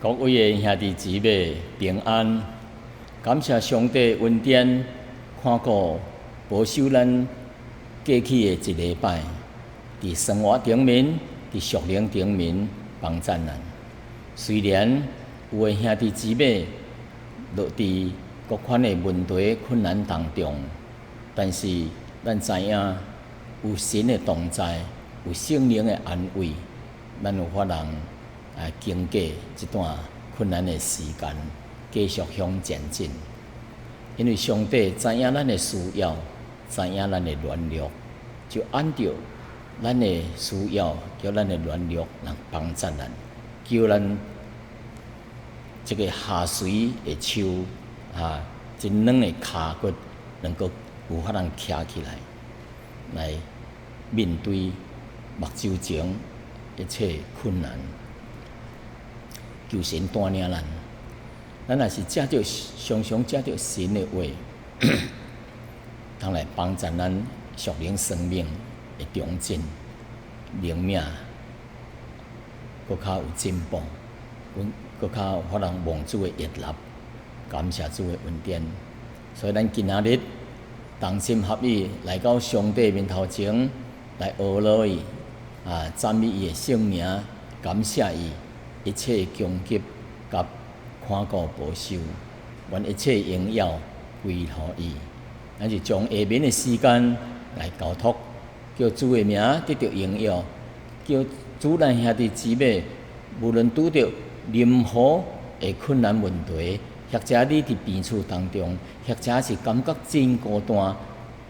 各位的兄弟姊妹平安，感謝上帝恩典，看顧保守咱過去的一禮拜，佇生活頂面，佇屬靈頂面幫贊咱。雖然有的兄弟姊妹落佇各款的問題困難當中，但是咱知影有神的同在，有聖靈的安慰，咱有法通啊經過這段困難的時間，繼續向前進。因為上帝知影咱的需要，知影咱的軟弱，就按照咱的需要，叫咱的軟弱來幫助咱，叫咱這個下垂的手啊，這軟的跤骨能夠有法通徛起來，來面對目睭前一切困難。求神帶領咱，咱若是藉著常常藉著神的話，通來幫助咱屬靈生命的長進，靈命閣較有進步，阮閣較有法通蒙主的悅納，感謝主的恩典。所以咱今仔日同心合意來到上帝面頭前，來阿羅伊啊，讚美伊的聖名，感謝伊一切供給佮看顧保守，願一切榮耀歸予伊。咱就將下面的時間來交託，叫主的名得著榮耀，叫主咱兄弟姊妹，無論拄著任何的困難問題，或者你佇病厝當中，或者是感覺真孤單，佇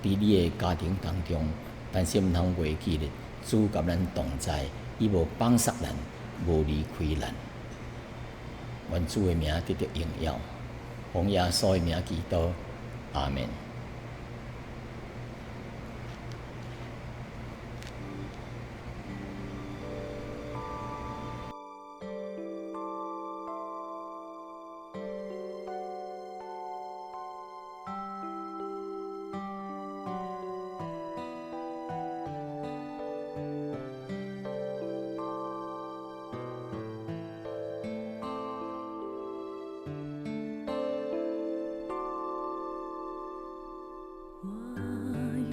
你的家庭當中，但是毋通袂記得主佮咱同在，伊無放捒咱，無離開咱。願主的名得著榮耀，奉耶穌的名祈禱，阿們。我願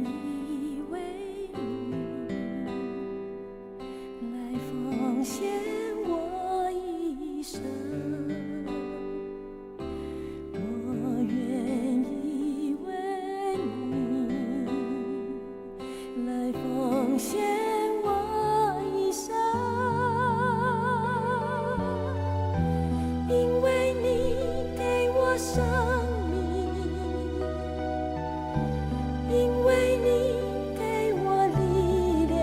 意為你來奉獻我一生，我願意為你來奉獻我一生，因為你給我生命，因為你給我力量，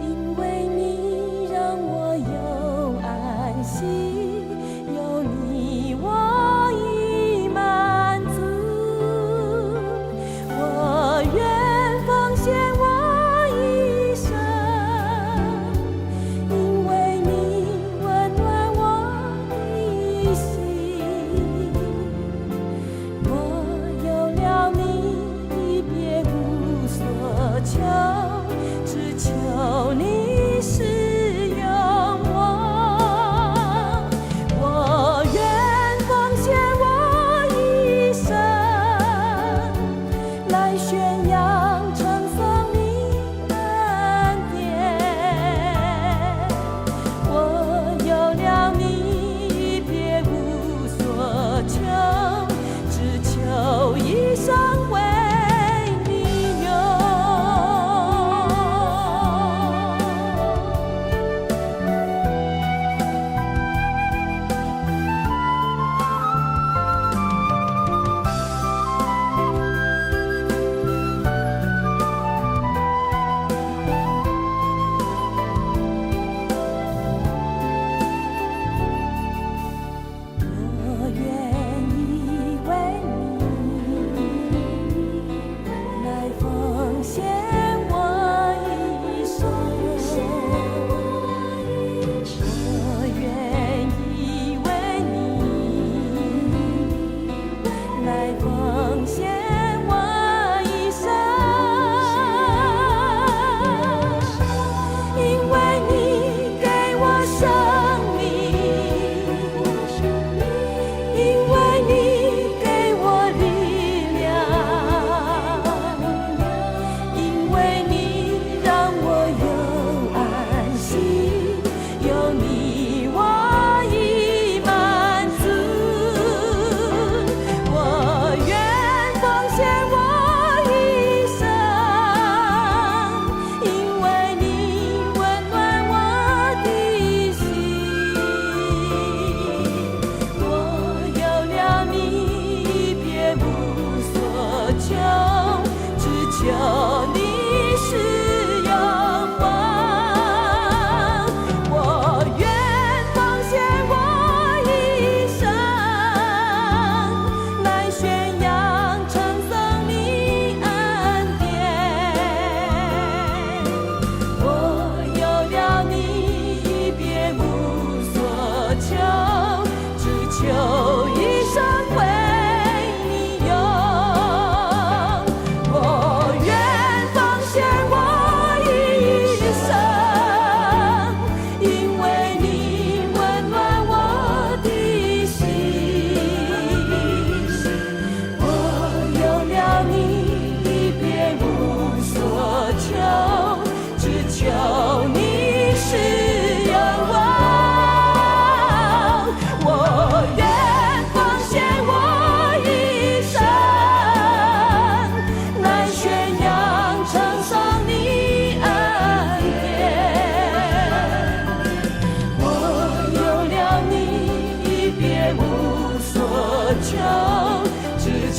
因為你讓我有安息，有你我已滿足。我願奉獻我一生，因為你溫暖我的心。我有了你，已別無所求，只求你使用我。我願奉獻我一生，來宣揚稱頌你恩典。我有了你，已別無所求，只求一生為你用。我願意為你來奉獻我一生，我願意為你來奉獻我一生，因為你給我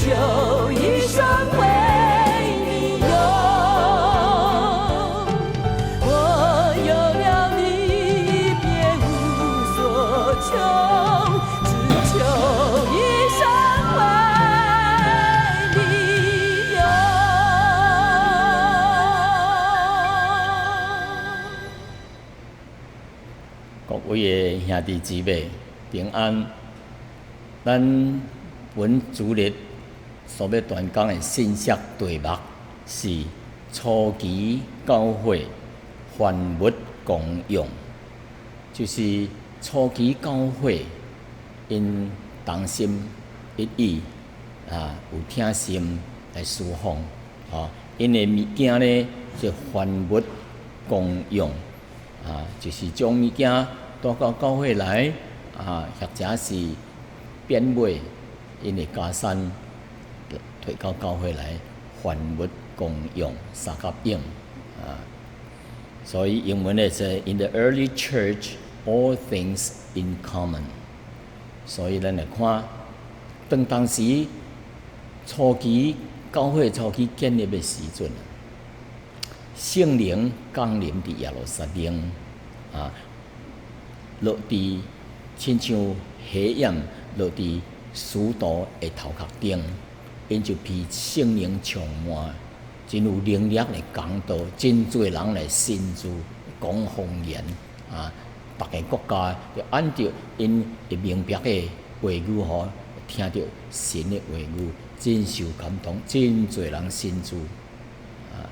求一生為你用。我有了你，別無所求，只求一生為你用。各位的兄弟姊妹平安。咱本主日所欲傳講的信息題目是初期教會凡物公用，就是初期教會𪜶同心一意啊，有疼心來事奉，吼，𪜶的物件呢是凡物公用，啊，就是將物件帶到教會來，啊，或者是變賣𪜶的家產，提到教會來，凡物公用，相佮用，啊，所以英文咧是 In the early church, all things in common。所以咱來看，當當時初期教會初期建立的時陣，聖靈降臨佇耶路撒冷，啊，落佇親像火焰落佇使徒的頭殼頂，𪜶就被聖靈充滿，真有能力來講道，真濟人來信主，講方言，啊，逐个國家就按著𪜶會明白的話語吼，聽著神的話語，真受感動，真濟人信主，啊。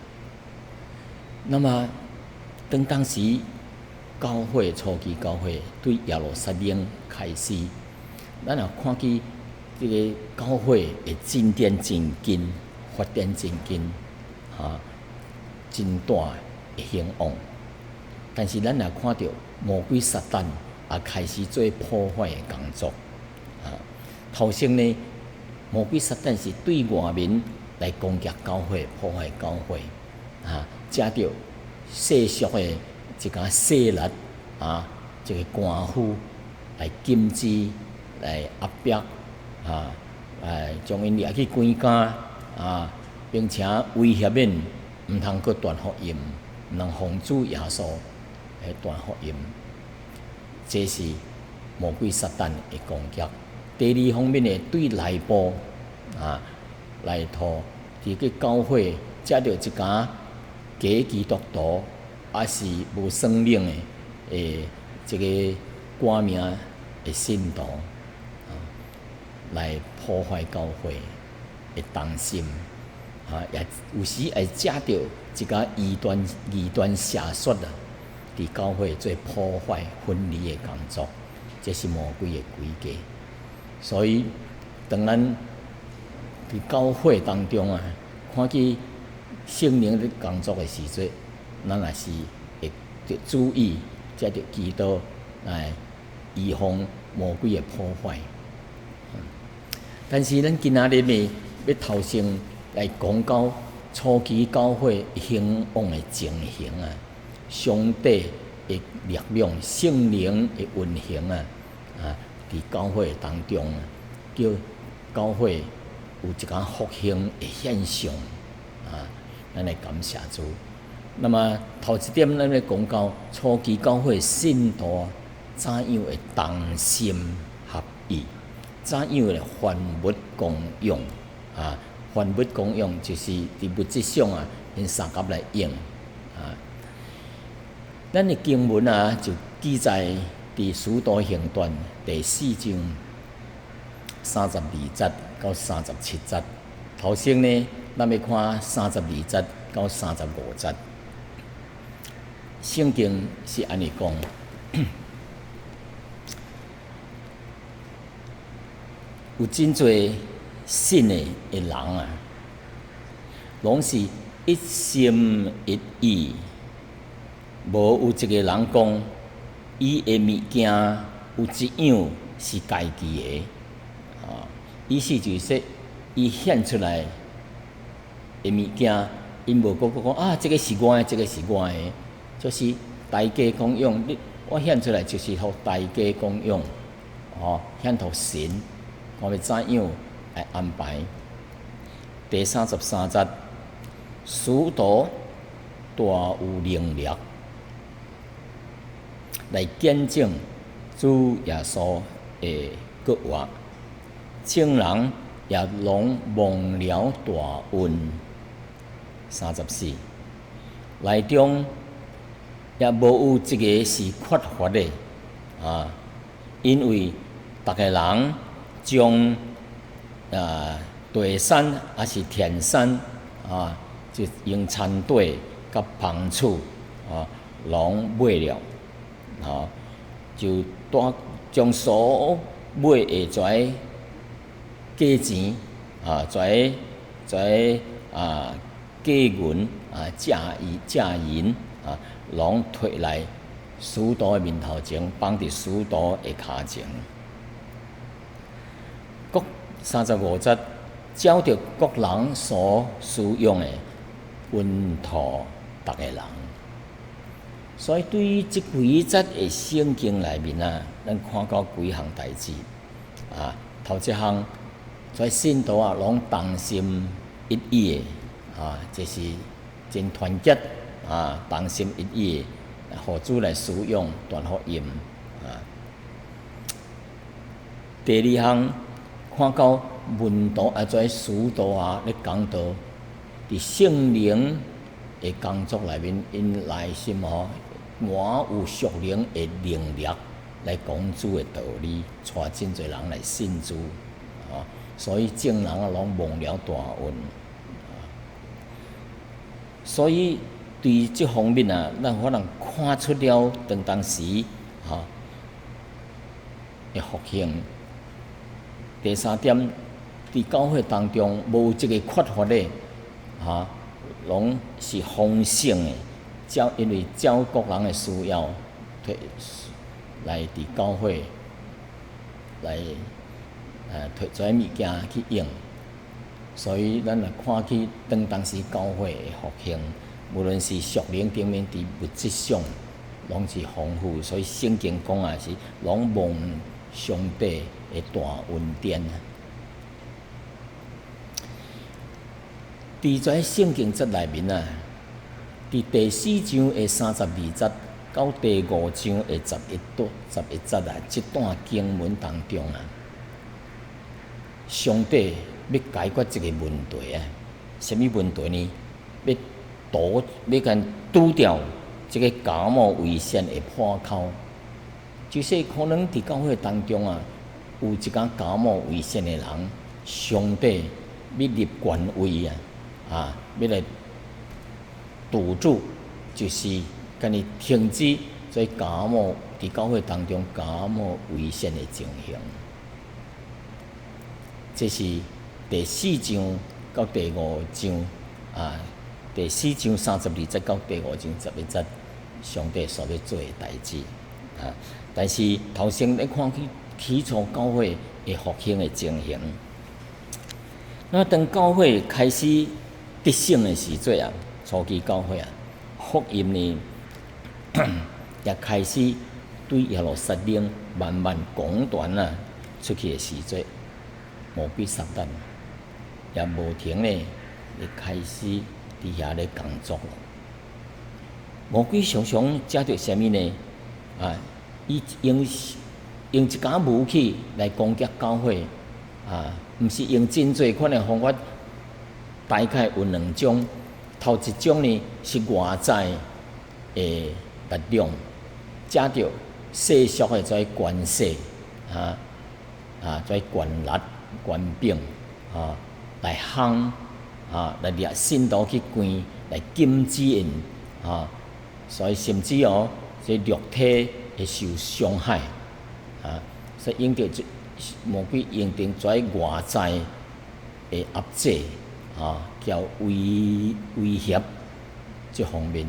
那麼當當時教會初期教會對耶路撒冷開始，咱若看見這个教會的進展真緊，發展真緊，哈，真大的興旺。但是咱若看著魔鬼撒旦也開始做破壞的工作，啊，頭先呢，魔鬼撒旦是對外面來攻擊教會、破壞教會，啊，藉著世俗的一個勢力，啊，一個官府來禁止、來壓迫，啊，來將𪜶掠去關監，啊，並且威脅𪜶毋通閣傳福音，毋通奉主耶穌來傳福音。這是魔鬼撒旦的攻擊。第二方面呢，對內部啊來圖，佇個教會藉著一寡假基督徒，抑是無生命的這个掛名的信徒，啊，來破壞教會的同心，啊，也有時會藉著一寡異端異端邪說啊，佇教會做破壞分離的工作，這是魔鬼的詭計。所以，當咱佇教會當中啊，看見聖靈佇工作的時陣，咱也是會著注意，藉著祈禱來預防魔鬼的破壞。但是咱今仔日呢，欲頭先來講到初期教會興旺的情形啊，上帝的力量、聖靈的運行啊，啊，佇教會當中啊，叫教會有一個復興的現象啊，咱來感謝主。那麼頭一點，咱欲講到初期教會信徒怎樣會同心合意，怎樣會凡物公用啊？凡物公用就是佇物質上啊，𪜶相佮來用啊。咱的經文啊，就記載佇《使徒行傳》第四章32節到37節。頭先呢，咱欲看三十二節到35節。聖經是按呢講，有真濟信的的人啊，攏是一心一意，無有一个人講，伊的物件有一樣是家己的，啊，意思就是說，伊獻出來的物件，𪜶無閣閣講啊，這个是我的，這个是我的，就是大家公用。你我獻出來就是予大家公用，哦，獻予神，看欲怎樣來安排。第33節，使徒大有能力來見證主耶穌的復活，眾人也攏蒙了大恩。34，內中也無有一个是缺乏的啊，因為逐个人將地產抑是田產啊，就用田塊佮房厝啊，攏賣了，啊，就帶將所買的這个價錢啊，這个價銀啊，價銀啊，攏提來使徒的面頭前，放佇使徒的跤前。閣35節，照著各人所需用的，分予逐个人。所以對於這幾節的聖經內面啊，咱看到幾項代誌啊。頭一項，這信徒啊，攏同心一意的啊，這是真團結啊，同心一意的，予主來使用傳福音啊。第二項，看到門徒啊，這使徒啊咧講道，佇聖靈的工作內面，𪜶內心吼滿有屬靈的能力來講主的道理，帶真濟人來信主，啊，所以眾人啊攏蒙了大恩。所以對這方面啊，咱可能看出了當時吼的復興。第三點，佇教會當中無一个缺乏的，哈，攏是豐盛的，照因為照各人的需要，提來佇教會來提這物件去用，所以咱若看起當時教會的復興，無論是屬靈頂面，佇物質上，攏是豐富，所以聖經講啊是攏蒙上帝的大恩典啊。佇這聖經節內面啊，佇第四章的32節到第五章的11節啊，這段經文當中啊，上帝欲解決一个問題啊，啥物問題呢？欲堵，欲共拄掉這个假冒為善的破口，就是可能佇教會當中啊，有一寡假冒為善的人，上帝欲立權威啊，啊，欲來堵住，就是共伊停止這假冒佇教會當中假冒為善的情形。這是第四章到第五章啊，第四章32節到第五章11節，上帝所欲做的代誌啊。但是頭先咧看起起初教會的復興的情形，那當教會開始得勝的時陣啊，初期教會啊，福音呢也開始對耶路撒冷慢慢廣傳啊出去的時陣，魔鬼撒旦也無停咧，咧開始佇遐咧工作咯。魔鬼常常藉著啥物呢？啊，伊用一寡武器來攻擊教會啊，毋是用真濟款的方法，大概有兩種。頭一種呢是外在的力量，藉著世俗的這權勢啊啊，這權力、權柄啊，來夯啊，來掠信徒去關，來禁止𪜶啊，所以甚至哦，這肉體會受傷害啊，所以用著這魔鬼用著這外在的壓制啊，叫威脅這方面。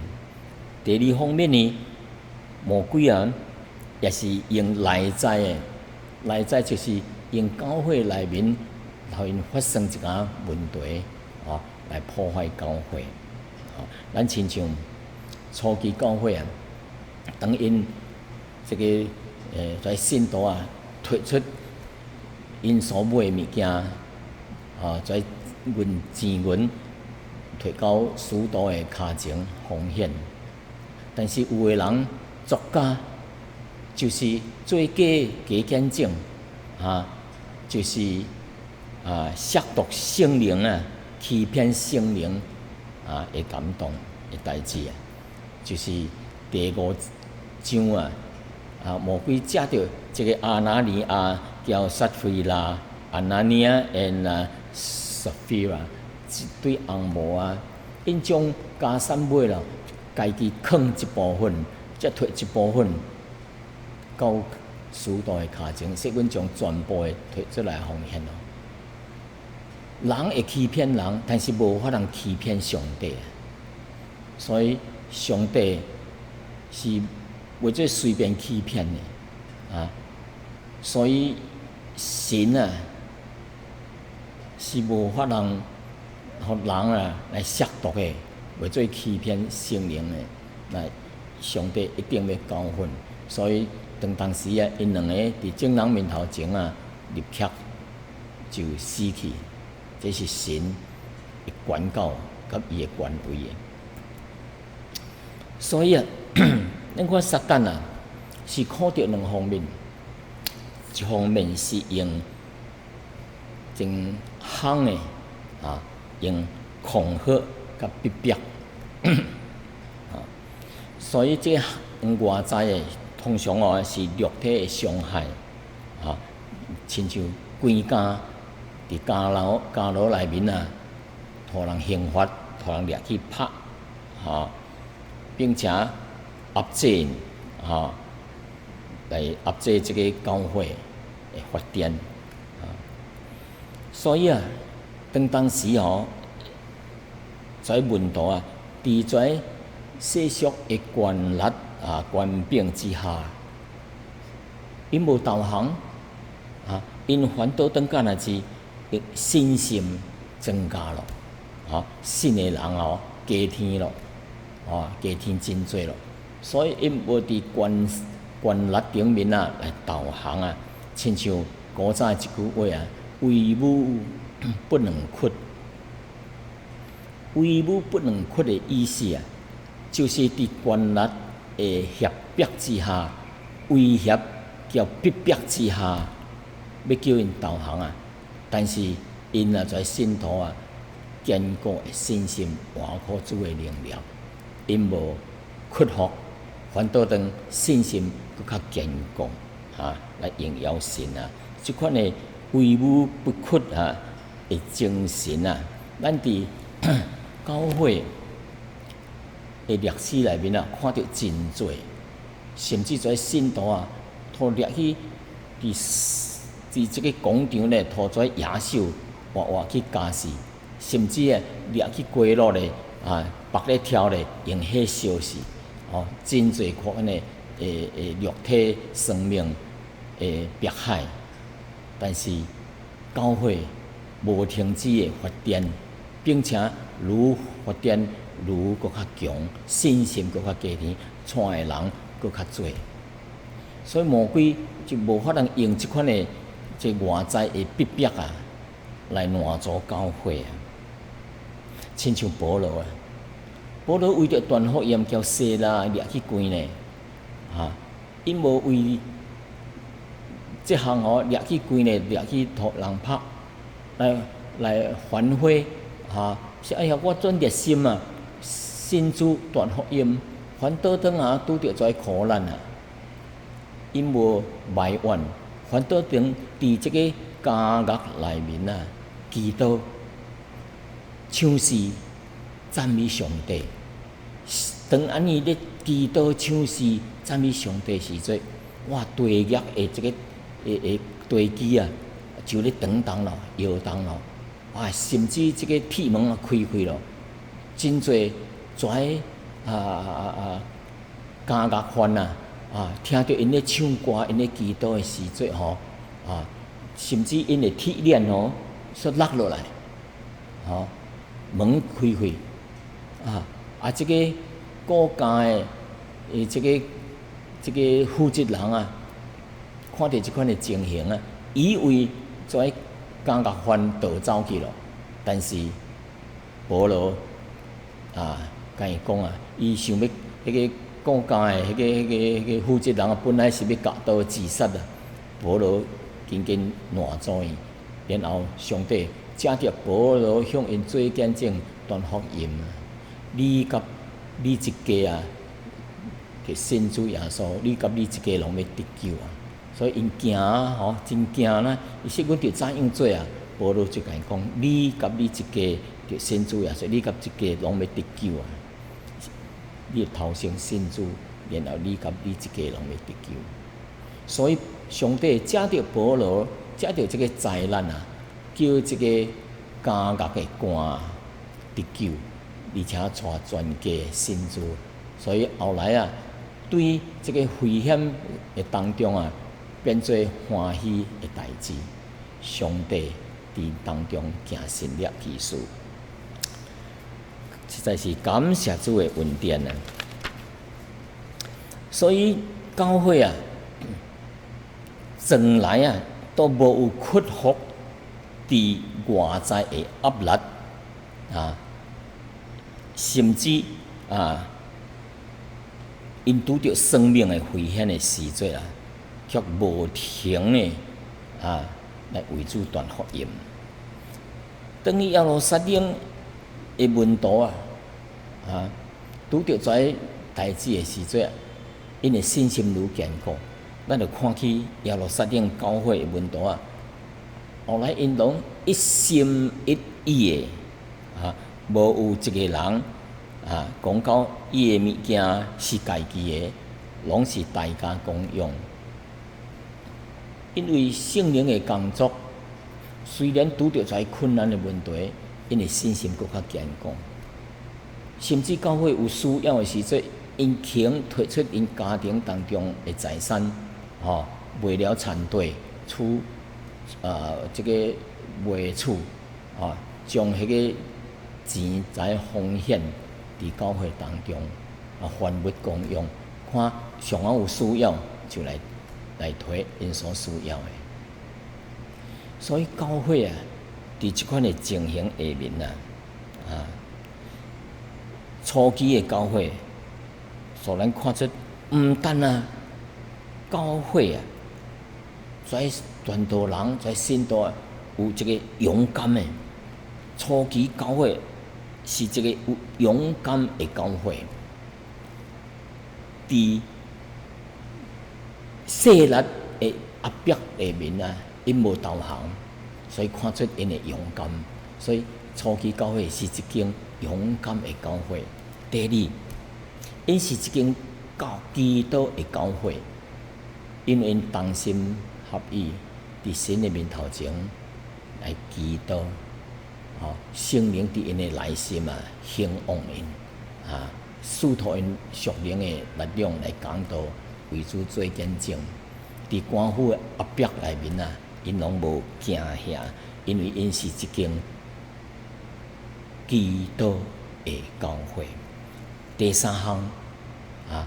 第二方面呢，魔鬼啊，也是用內在的，內在就是用教會內面，予𪜶發生一寡問題，啊，來破壞教會。啊，咱親像初期教會啊，當𪜶這個這信徒啊，提出𪜶所買的物件，啊，這銀錢銀提到使徒的跤前奉獻。但是有的人作假，就是做假假見證，啊，就是褻瀆聖靈啊，欺騙聖靈啊的感動的代誌啊，就是第五章啊，魔鬼藉著這个亞拿尼亞佮撒非喇，Ananias and Sapphira 這對翁某啊，𪜶將家產賣了，家己囥一部分，才提一部分到使徒的跤前，說阮將全部的提出來奉獻咯。人會欺騙人，但是無法通欺騙上帝。所以上帝是袂做隨便欺騙的啊！所以神啊是無法通予人啊來褻瀆的，袂做欺騙聖靈的，那上帝一定欲教訓。所以當當時啊，𪜶兩个佇眾人面頭前啊，立刻就死去。這是神的管教佮伊的權威的。所以啊，咱看撒旦啊，是苦著兩方面，一方面是用真兇的啊，用恐嚇佮逼迫，啊，所以這外在的通常哦是肉體的傷害，啊，親像關監佇監牢監牢內面啊，予人刑罰，予人掠去拍，吼，並且壓制𪜶，吼，來壓制這个教會的發展，啊，所以啊，當當時吼，這門徒啊，佇這世俗的權力啊權柄之下，𪜶無投降，啊，𪜶反倒轉敢若是信心增加了，啊，信的人哦加添咯，啊，加添真濟咯，所以𪜶無佇權權力頂面啊來投降啊，親像古早一句話啊，威武不能屈。威武不能屈的意思啊，就是佇權力的脅迫之下、威脅佮逼迫之下，欲叫𪜶投降啊。但是𪜶若在信徒啊，堅固的信心，倚靠主的能力，𪜶無屈服，反倒轉信心閣較堅固，啊，來榮耀神啊！這款的威武不屈啊的精神啊，咱佇教會的歷史內面啊，看著真濟，甚至在信徒啊，予掠去佇佇這个廣場咧，予這野獸活活去絞死，甚至啊掠去監獄咧，啊，縛咧柱咧，用火燒死，哦，真濟款的的肉體生命的迫害，但是教會無停止的發展，並且愈發展愈閣較強，信心閣較加添，帶的人閣較濟，所以魔鬼就無法通用這款的這外在的逼迫啊，來攔阻教會啊。親像保羅啊，保羅為著傳福音共西拉掠去關呢，哈，𪜶無為這項哦掠去關呢，掠去予人拍，來來反悔，哈，說哎呀，我真熱心啊，信主傳福音，反倒轉啊拄著這苦難啊，𪜶無埋怨，反倒轉佇這个監獄內面啊，祈禱、唱詩、讚美上帝。當按呢咧祈禱、唱詩、讚美上帝時陣，哇，地獄的這个的的地基啊，就咧轉動咯，搖動咯，啊，甚至這个鐵門啊開開咯，真濟跩監獄犯啊，啊，聽著𪜶咧唱歌、𪜶咧祈禱的時陣吼，啊，甚至𪜶的鐵鏈吼，煞落落來，吼，門開開，啊啊，這个顧監的這个這个負責人啊，看著這款的情形啊，以為跩監獄犯逃走去咯。但是保羅啊，共伊講啊，伊想欲彼個顧監的彼個負責人啊，本來是欲鉸刀自殺啊。保羅緊緊攔阻伊，然後上帝藉著保羅向𪜶做見證，傳福音啊！你佮你一家啊，去信主耶穌，你佮你一家攏欲得救啊！所以𪜶驚啊，吼，真驚啦！伊說阮著怎樣做啊？保羅就共伊講：你佮你一家著信主耶穌，你佮一家攏欲得救啊！你頭先信主，然後你佮你一家攏欲得救。所以上帝藉著保羅，藉著這個災難啊，叫這個監獄的官得救，而且帶全家信主。所以後來啊，對這個危險的當中啊，變做歡喜的代誌。上帝佇當中行神蹟奇事，實在是感謝主的恩典啊！所以教會啊，從來啊都無有屈服佇外在的壓力啊，甚至啊，𪜶拄著生命的危險的時陣啊，卻無停的啊來為主傳福音。當去耶路撒冷的門徒啊，啊，拄著這代誌的時陣啊，𪜶的信心愈堅固，咱就看起耶路撒冷教會的門徒啊，後來𪜶攏一心一意的啊，無有一個人啊講到伊的物件是家己的，攏是大家共用。因為聖靈的工作，雖然拄著這困難的問題，𪜶的信心閣較堅固。甚至教會有需要的時陣，𪜶肯提出𪜶家庭當中的財產，吼，賣了田地，厝，這個賣厝，啊，將彼個錢財奉獻佇教會當中，啊，凡物公用，看上好有需要就來提𪜶所需要的。所以教會啊，佇這款的情形下面啊，啊，初期的教會，予咱看出，毋但啊，教會啊，這傳道人、這信徒啊，有這個勇敢的。初期教會是一個有勇敢的教會，佇勢力的壓迫下面啊，𪜶無投降，所以看出𪜶的勇敢。所以初期教會是一間勇敢的教會。第二，𪜶是一間教祈禱的教會，因為𪜶同心合意佇神的面頭前來祈禱，吼，聖靈佇𪜶的內心啊興旺𪜶，啊，賜予𪜶屬靈的力量來講道，為主做見證。佇官府的壓迫內面啊，𪜶攏無驚嚇，因為𪜶是一間祈禱的教會。第三項啊，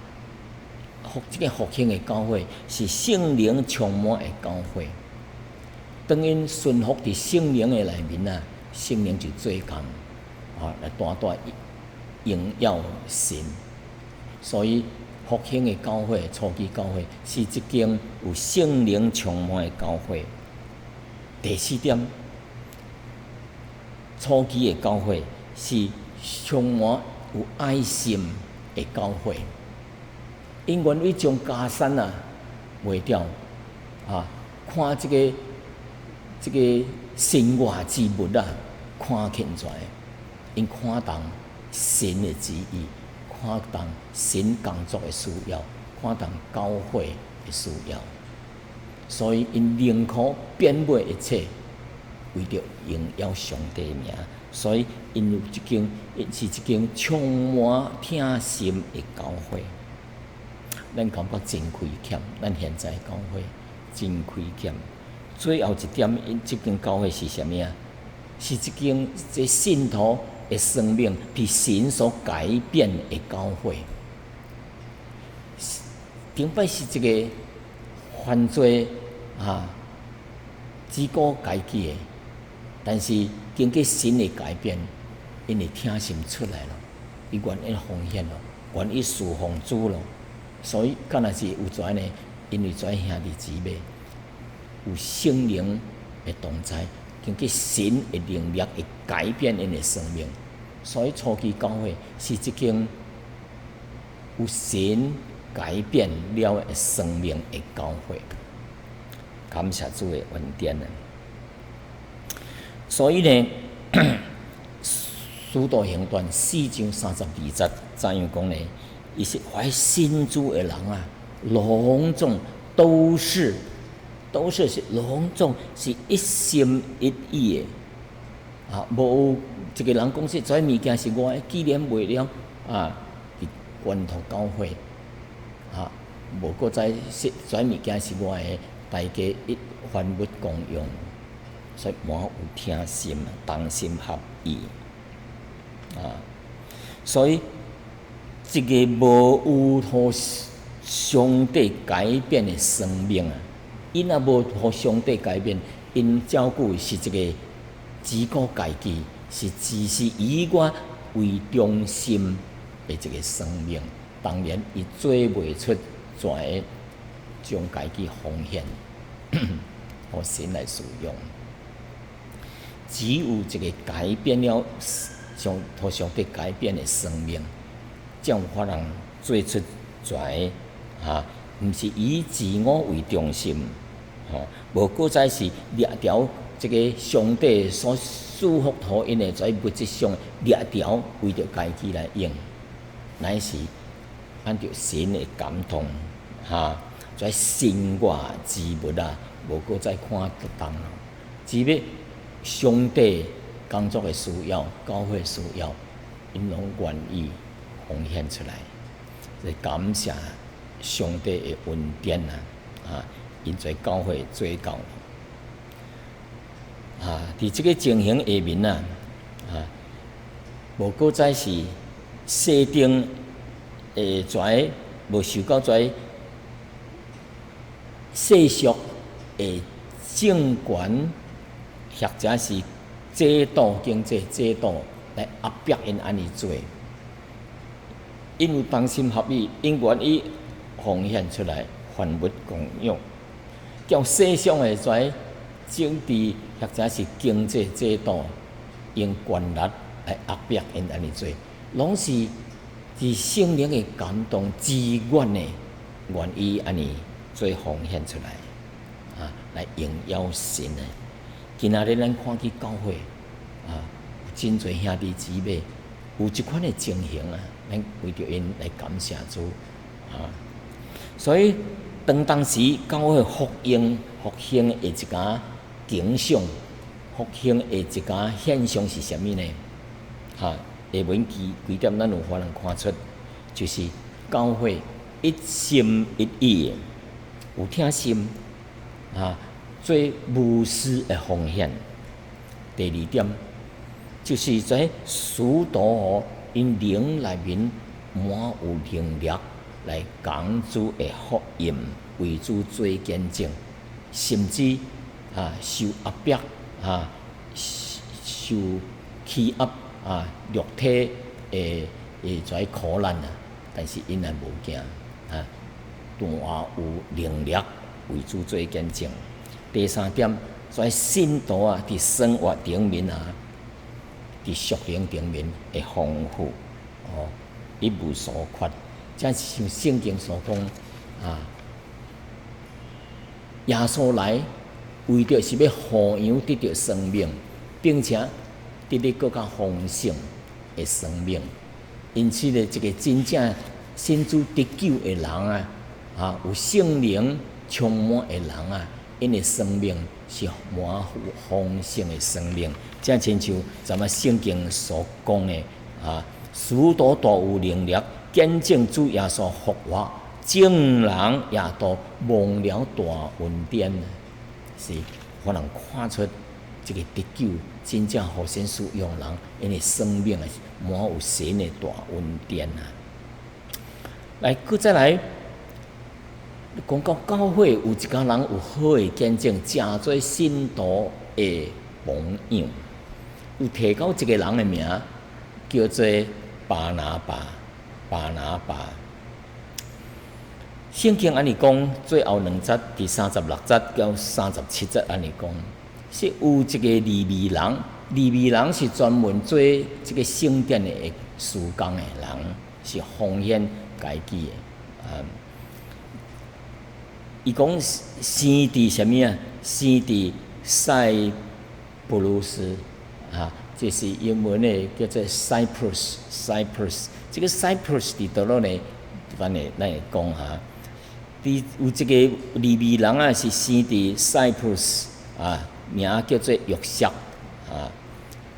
這個復興的教會是聖靈充滿的教會。當𪜶順服佇聖靈的內面啊，聖靈就做工，啊，來大大榮耀神。所以復興的教會、初期教會是一間有聖靈充滿的教會。第四點，初期的教會是充滿有愛心的教會。𪜶願意將家產啊賣掉，啊，看這個身外之物啊，看輕出來，𪜶看重神的旨意，看重神工作的需要，看重教會的需要，所以𪜶寧可變賣一切，為著榮耀上帝名。所以𪜶有一間，是一間充滿疼心的教會。咱感覺真虧欠，咱現在教會真虧欠。最後一點，𪜶這間教會是啥物啊？是一間這信徒的生命被神所改變的教會。頂擺是一個犯罪啊，只顧家己的，但是經過神的改變，𪜶的疼心出來咯，伊願意奉獻咯，願意侍奉主咯，所以敢若是有遮呢，因為遮兄弟姊妹有聖靈的同在，經過神的能力會改變𪜶的生命，所以初期教會是一間有神改變了的生命的教會。感謝主的恩典啊！所以呢，使徒行傳四章三十二節怎樣講呢？伊是凡信主的人啊，攏總都是攏總是一心一意的啊！無一個人講說這物件是我的，既然賣了啊，捐予教會啊，無閣再說這物件是我的，大家一凡物公用，所以滿有疼心，同心合意啊！所以這個無有予上帝改變的生命啊，𪜶若無予上帝改變，𪜶照舊是一個只顧家己，是只是以我為中心的一個生命。當然，伊做袂出全個將家己奉獻，予神來使用。只有一個改變了，上予上帝改變的生命，才有法通做出全個啊，毋是以自我為中心，吼，無閣再是掠著這個上帝所賜福予𪜶的在物質上掠著為著家己來用，乃是按著神的感動，哈，在身外之物啊，無閣再看得重咯，只欲上帝工作的需要，教會需要，𪜶攏願意奉獻出來，來感謝上帝的恩典啊！啊，𪜶在教會做到啊，佇這個情形下面啊，啊，無閣再是設定會在無受到這世俗的政權或者是制度、經濟制度來壓迫𪜶按呢做，因為同心合意，𪜶願意奉獻出來，凡物公用，叫世上的這政治或者是經濟制度用權力來壓迫𪜶按呢做，攏是佇聖靈的感動，自願的願意按呢做奉獻出來，啊，來榮耀神的。今仔日咱看去教會，啊，有真濟兄弟姊妹有這款的情形啊，咱為著𪜶來感謝主啊。所以當當時教會復興復興的一個景象，復興的一個現象是啥物呢？哈，下文幾幾點咱有法通看出，就是教會一心一意的有疼心啊，做無私的奉獻。第二點，就是在使徒哦，𪜶靈內面滿有能力來講主的福音，為主做見證，甚至啊受壓迫啊，受欺壓啊，肉體的會在苦難啊，但是𪜶也無驚啊，大有能力為主做見證。第三點，在信徒啊，佇生活頂面啊，佇屬靈頂面的豐富，哦，一無所缺。這像聖經所講啊，耶穌來為著是欲予羊得著生命，並且得得閣較豐盛的生命。因此呢，這個真正信主得救的人啊，啊，有聖靈充滿的人啊，𪜶的生命是滿豐盛的生命。這親像咱們聖經所講的啊，使徒大有能力見證主耶穌復活，眾人也都蒙了大恩典，是予人看出這個得救真正予神使用人，𪜶的生命是滿有神的大恩典啊！來，閣再來講到教會有一家人有好的見證，誠做信徒的榜樣。有提到一個人的名，叫做巴拿巴。巴拿巴。聖經按呢講，最後兩節，佇36節到37節按呢講，是有一個利未人，利未人是專門做這個聖殿的事工的人，是奉獻家己的。啊，伊講生佇啥物啊？生佇塞浦路斯啊，這是英文的叫做 Cyprus，Cyprus。這個 Cyprus 佇佗落呢？咱會講哈。佇有一個利未人啊，是生佇 Cyprus 啊，名叫做約瑟啊。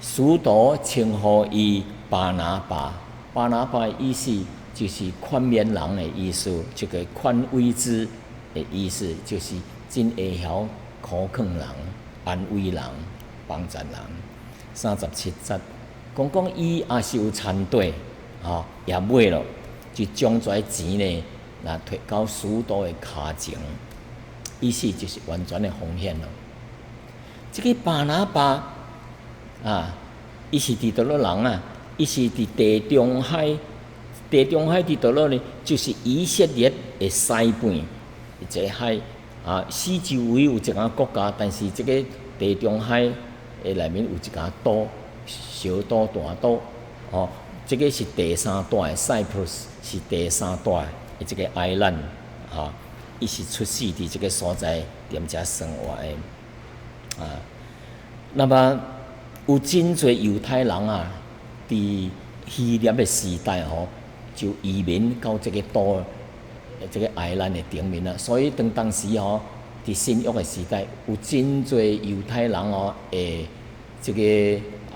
使徒稱呼伊巴拿巴，巴拿巴的意思就是勸勉人的意思，這個寬慰之的意思，就是真會曉苦勸人、安慰人、幫助人。37節講講伊也是有田塊，吼也賣了，就將這錢呢，來提到使徒的跤前，意思就是完全的奉獻咯。這個巴拿巴啊，伊是佇佗落人啊？伊是佇地中海，地中海佇佗落呢？就是以色列的西邊一個海啊。四周圍有一個國家，但是這個地中海的內面有一個島，小島大島，哦，這個是第三大的 Cyprus，是第三大的這個 island，哈，伊是出世佇這個所在踮遮生活的，啊，那麼有真濟猶太人啊，佇希臘的時代吼，就移民到這個島，這個 island 的頂面啊，所以當當時吼，佇新約的時代，有真濟猶太人哦，會這個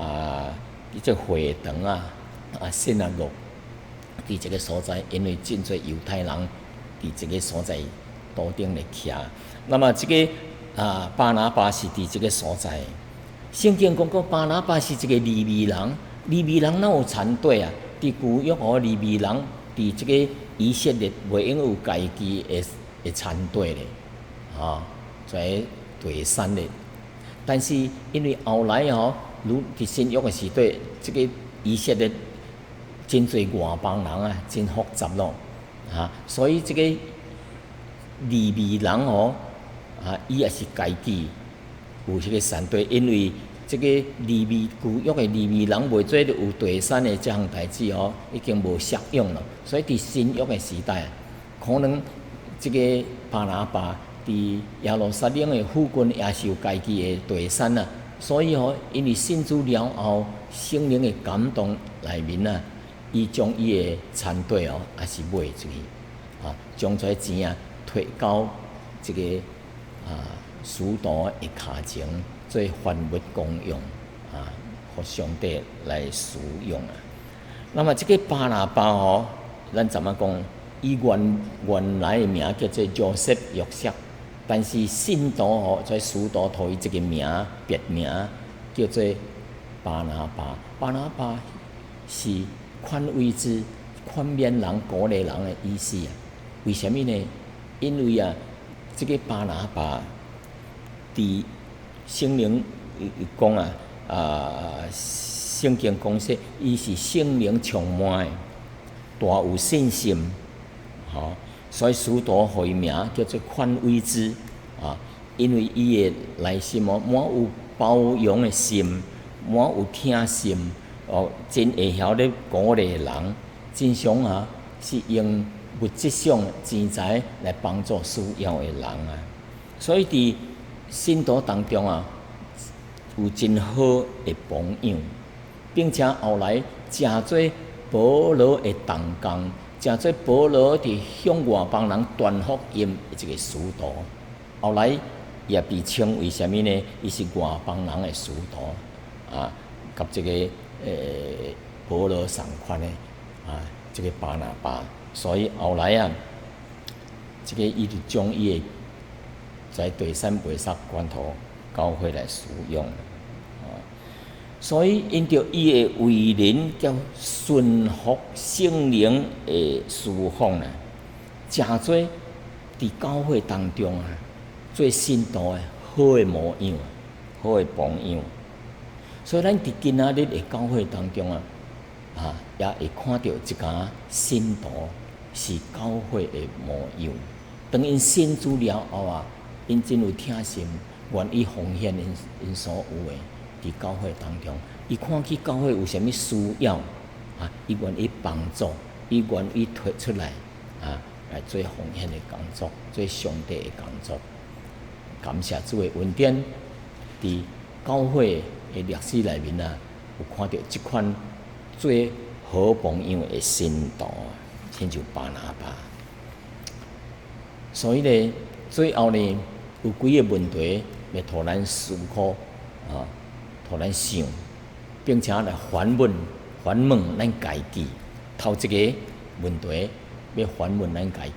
啊，這個會堂啊，啊，信啊樂，佇這個所在，因為真濟猶太人佇這個所在島頂咧徛。那麼這個啊，巴拿巴是佇這個所在。聖經講講巴拿巴是一個利未人，利未人哪有田塊啊？佇舊約哦，利未人佇這個以色列袂用有家己的田塊咧，吼，在地產的。但是因為後來吼，如佇新約的時代，這個以色列真濟外邦人啊，真複雜咯，哈，所以這個利未人吼，啊，伊也是家己有彼個田塊，因為這個利未舊約的利未人袂做有地產的這項代誌吼，已經無適用了。所以佇新約的時代，可能這個巴拿巴佇耶路撒冷的附近也是有家己的地產啊。所以吼，因為信主了後，聖靈的感動內面啊，伊將伊的田塊哦，也是賣出去，啊，將這錢啊，提交這個啊使徒的跤前，做凡物公用，啊，予上帝來使用啊。那麼這個巴拿巴吼，咱知影講，伊原來的名叫做 Joseph 約瑟，但是信徒吼在使徒予伊這個名別名叫做巴拿巴。巴拿巴是寬慰之、勸勉人、鼓勵人的意思啊。為啥物呢？因為啊，這個巴拿巴佇聖靈講啊，啊，聖經講說，伊是聖靈充滿的，大有信心，吼，所以使徒予伊名叫做寬慰之啊，因為伊的內心哦，滿有包容的心，滿有疼心，哦，真會曉咧鼓勵人，真常啊，是用物質上錢財來幫助需要的人啊，所以佇信徒當中啊，有真好的榜樣，並且後來成做保羅的同工，成做保羅佇向外邦人傳福音的一個使徒。後來也被稱為啥物呢？伊是外邦人的使徒啊，佮這個保羅仝款的啊，這個巴拿巴。所以後來啊，這個伊就將伊的在地產袂使捐予教會來使用，啊，所以因著伊的為人佮順服聖靈的侍奉啊，誠做佇教會當中啊，做信徒的好的模樣，好的榜樣。所以咱佇今仔日的教會當中啊，也會看著一家信徒是教會的模樣。當𪜶信主了後啊，𪜶真有疼心，願意奉獻𪜶所有的佇教會當中。伊看見教會有啥物需要啊，伊願意幫助，伊願意提出來啊，來做奉獻的工作，做上帝的工作。感謝主的恩典，佇教會的歷史內面啊，有看著這款做好榜樣的信徒，親像巴拿巴。所以咧，最後呢，有幾个問題欲予咱思考啊，予咱想，並且來反問咱家己。頭一个問題欲反問咱家己，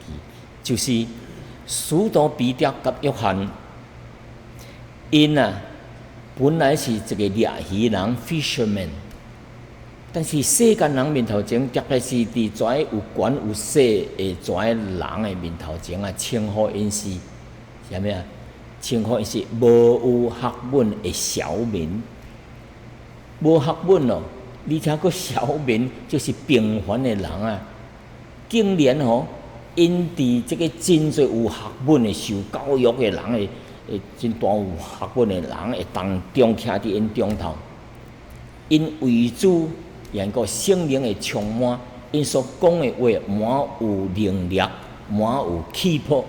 就是使徒彼得佮約翰，𪜶啊，本來是一个獵魚人（fisherman），但是世間人面頭前，特別是佇遮有權有勢的遮人的面頭前啊，稱呼𪜶是啥物啊？稱呼𪜶是無有學問的小民，無學問哦，而且閣小民，就是平凡的人啊。竟然吼，𪜶佇這个真濟有學問的、受教育的人的、真大有學問的人的當中，徛佇𪜶中頭，𪜶為主，緣故聖靈的充滿，𪜶所講的話滿有能力，滿有氣魄，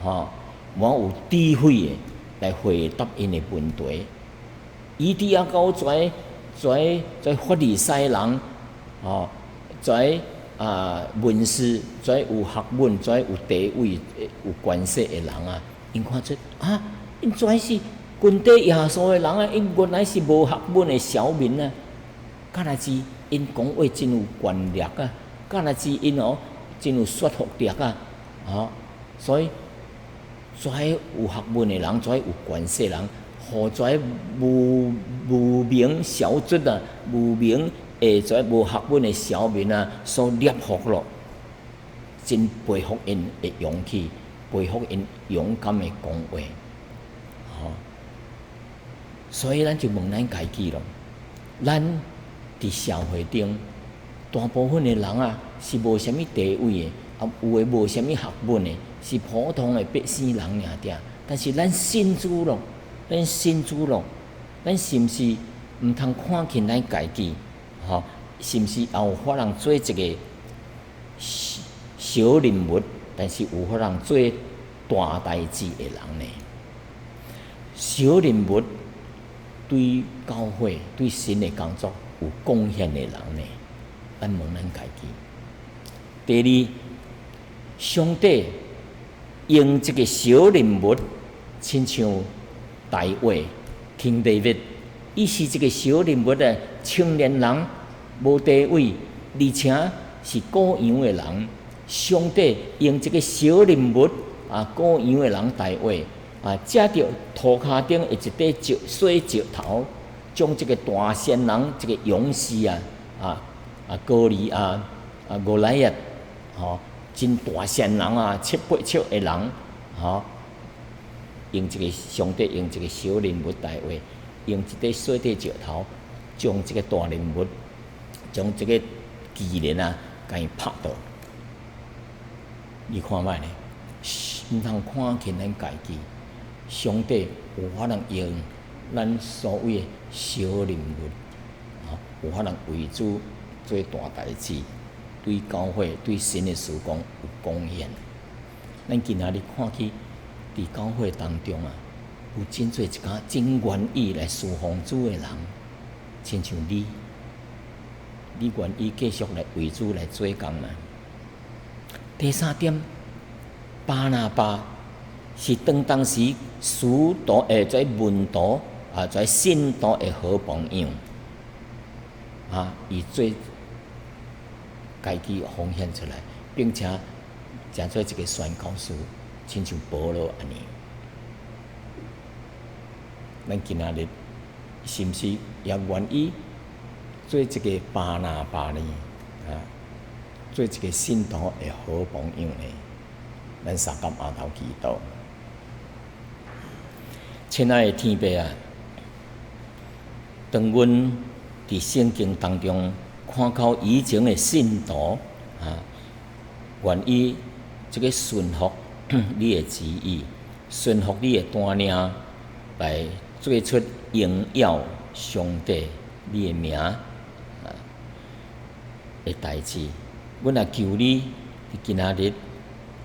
吼，滿有智慧的來回答𪜶的問題。伊佇遐到遮法利賽人，吼，遮文士，遮有學問、遮有地位、有權勢的人啊，𪜶看出啊，𪜶遮是跟綴耶穌的人啊，𪜶原來是無學問的小民啊，敢若是𪜶講話真有權力啊，敢若是𪜶哦真有說服力啊，吼，所以遮有學問的人，遮有權勢人，予遮無名小卒啊，無名的遮無學問的小民啊，所折服咯，真佩服𪜶的勇氣，佩服𪜶勇敢的講話，吼。所以咱就問咱家己咯，咱佇社會中，大部分的人啊是無啥物地位的，啊有的無啥物學問的，是普通的百姓人爾爾。但是咱信主咯，咱信主咯，咱是毋是毋通看輕咱家己？吼，是毋是也有法通做一个小人物，但是有法通做大代誌的人呢？小人物對教會、對神的工作有貢獻的人呢？咱問咱家己。第二，上帝用這个小人物，親像大衛 King David，伊是一个小人物的青年人，無地位，而且是顧羊的人。上帝用這个小人物啊，顧羊的人大衛啊，藉著塗跤頂的一塊石細石頭，將這个大仙人，這个勇士啊，歌利亞啊，歌利亞，吼，真大善人啊，七八尺的人，吼，用一个上帝用一个小人物大衛，用一塊細塊石頭，將這个大人物，將這个巨人啊，共伊拍倒。你看覓呢？毋通看輕咱家己，上帝有法通用咱所謂的小人物，吼，有法通為主做大代誌，對教會、對神的事工有貢獻。咱今仔日看去，佇教會當中啊，有真濟一寡真願意來侍奉主的人，親像你，你願意繼續來為主來做工嗎？第三點，巴拿巴是當時使徒的門徒啊，在信徒的好榜樣啊，伊做家己奉獻出來，並且成做一个宣教士，親像保羅按呢。咱今仔日是毋是也願意做一个巴拿巴呢？啊，做一个信徒的好榜樣呢？咱相共犒頭祈禱。親愛的天父啊，當當阮佇聖經當中看到以前的信徒啊，願意這个順服你的旨意，順服你的帶領，來做出榮耀上帝你的名啊的代誌。阮也求你佇今仔日，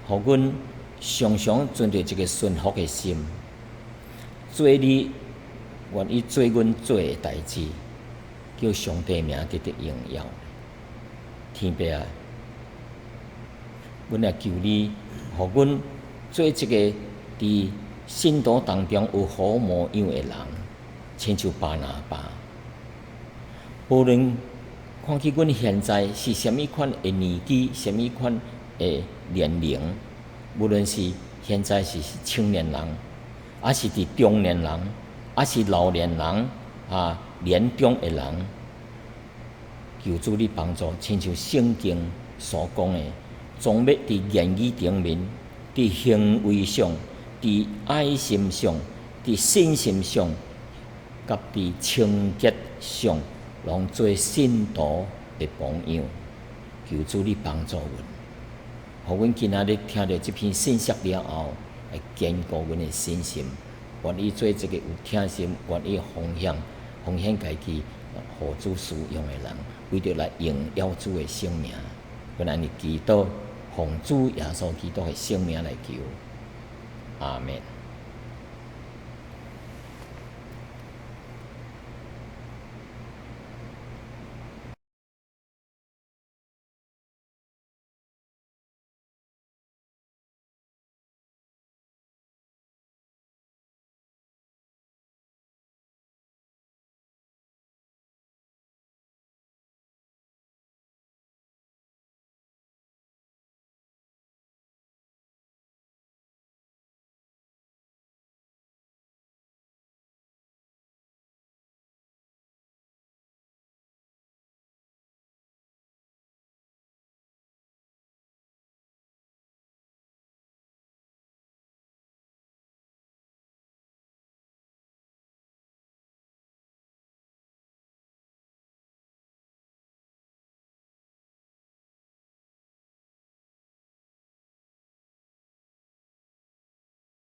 予阮常常存著一个順服的心，做你願意做阮做的代誌，叫上帝名得著榮耀。天父啊，阮也求你，予阮做一个佇信徒當中有好模樣的人，親像巴拿巴。無論看見阮現在是啥物款的年紀，啥物款的年齡，無論是現在是青年人，抑是佇中年人，抑是老年人啊，年長的人，求主你幫助，親像聖經所講的，總欲佇言語頂面、佇行為上、佇愛心上、佇信心上，佮佇清潔上，攏做信徒的榜樣。求主你幫助阮，予阮今仔日聽著這篇信息了後，會堅固阮的信心，願意做一個有疼心、願意奉獻、奉獻家己，予主使用的人，為著來榮耀主的聖名。阮按呢祈禱，奉主耶穌基督的聖名來求，阿門。